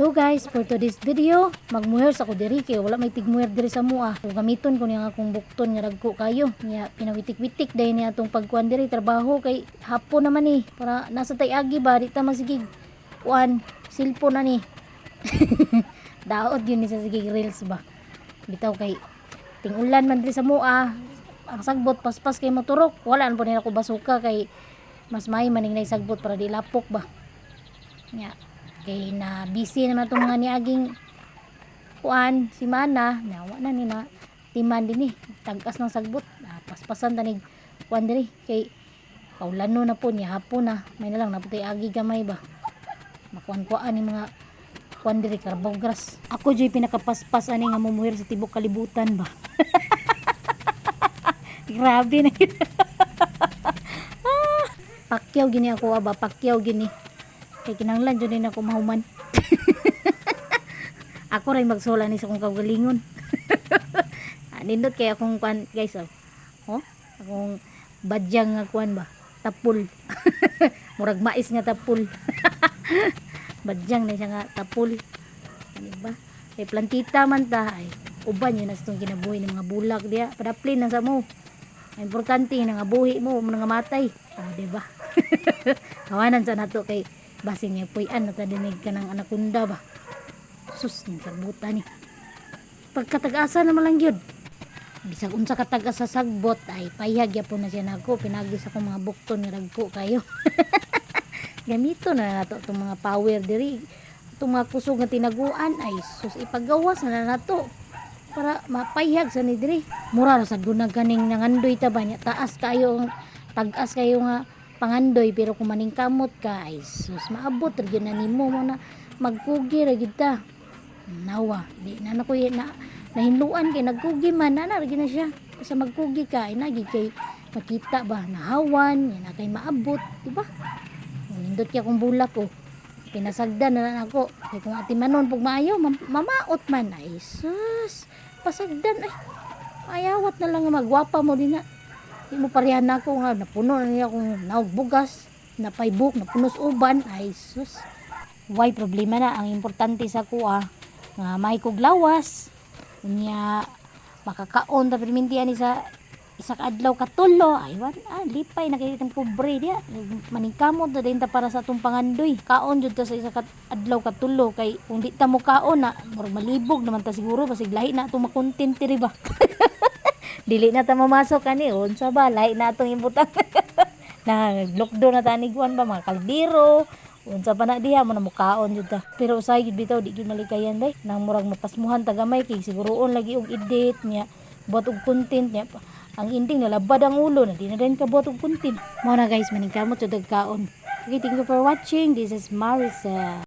Hello guys, for today's video, magmuher sa ko diri kay wala may tigmuher diri sa mua. So gamiton ko niya akong bukton nga dagko kayo. Nya pinawitik-witik dahil niya atong pagkuan diri trabaho kay hapon naman eh. Para nasa tay agi ba, di ta masigig kuan cellphone ani. Daot yun ni sa sige reels ba. Bitaw kay ting-ulan man diri sa mua. Ang sagbot paspas kay moturok. Wala na po nila ko basuka kay mas may maning sagbot para di lapok ba. Nya kay na busy naman itong mga niaging kuan simana, nawa na ni na timan din eh tag-as ng sagbot na paspasan tanig kuan diri kay kaulano na po niya, hapon na, may na lang naputay agi gamay ba, makuan-kuan ni mga kuan diri, carabao grass. Ako joy pinakapaspas ani nga mumuher sa tibok kalibutan ba. Grabe na yun. Ah, pakyaw gini ako aba, pakyaw gini kay kinahanglan jud din ako mahuman. Ako ray magsola ni sa akong kaugalingon. Ah, nindot kay akong kuan guys, oh, oh akong badyang nga kuan ba, tapul, murag mais nga tapul, badyang na siya nga tapul ano ba, kay plantita man ta ay uban yun na sa itong kinabuhi ng mga bulak diya, padaplin na sa mo. Ang importante nga buhi mo mo nga matay, oh, di ba? Tawanan sa nato kay basin niya puy-an na dinig ka ng anakunda ba. Sus, ning sabutan ni pagkatag-asa naman lang yun. Bisag unsa ka tag-as sa sagbot ay payag gyapon na siya nako pinagi sa akong mga bukton nga dagko kayo. Gamito na nato itong mga power diri, itong mga kusog nga tinaguan ay sus, ipagawas na nato para mapayag sa ni diri. Mura ra sad gunag kaning nangandoy ta ba niya, taas kayo, tag-as kayo nga pangandoy, pero kung maningkamot ka ay sus, maabot ra gyud na nimo mo na magkugi ra gyud ta. Nawa di na nako na nahinluan kay nagkugi man na na ra gyud na siya. Basta magkugi ka ay nagi kay makita ba, nahawan yan na kay maabot, di ba? Nindot kay akong bulak ko, pinasagdan na lang ako kay kung ati manon pug maayo mamaot man ay sus, pasagdan ay ayawat na lang nga magwapa mo din na di mo parehan na ako nga napuno na niya akong naog bugas, napaybuk, napunos uban ay sus, why problema na. Ang importante sa kuha nga may kog lawas unya makakaon ta perminti ani sa isa ka adlaw katulo ay wan, ah, lipay na kay itong pobre diya, maningkamot na din ta para sa atong pangandoy. Kaon jud ta sa isa ka adlaw katulo kay kung di ta mo kaon na murag malibog naman ta siguro, basig lahi na atong makontent diri ba. Dili na ta mamasok ani, unsa ba, lahi na atong ibutang na lockdown na taniguan ba, mga kaldero, unsa pa na diha mo na mukaon jud ta. Pero usahay gid bitaw, di gid malikayan day nang murag mapasmuhan ta gamay kay siguroon lagi og edit niya, buhat og content niya, ang ending nalabad ang ulo na di na din ka buhat og content. Mao na guys, maningkamot jud og kaon. Okay, thank you for watching. This is Maricel.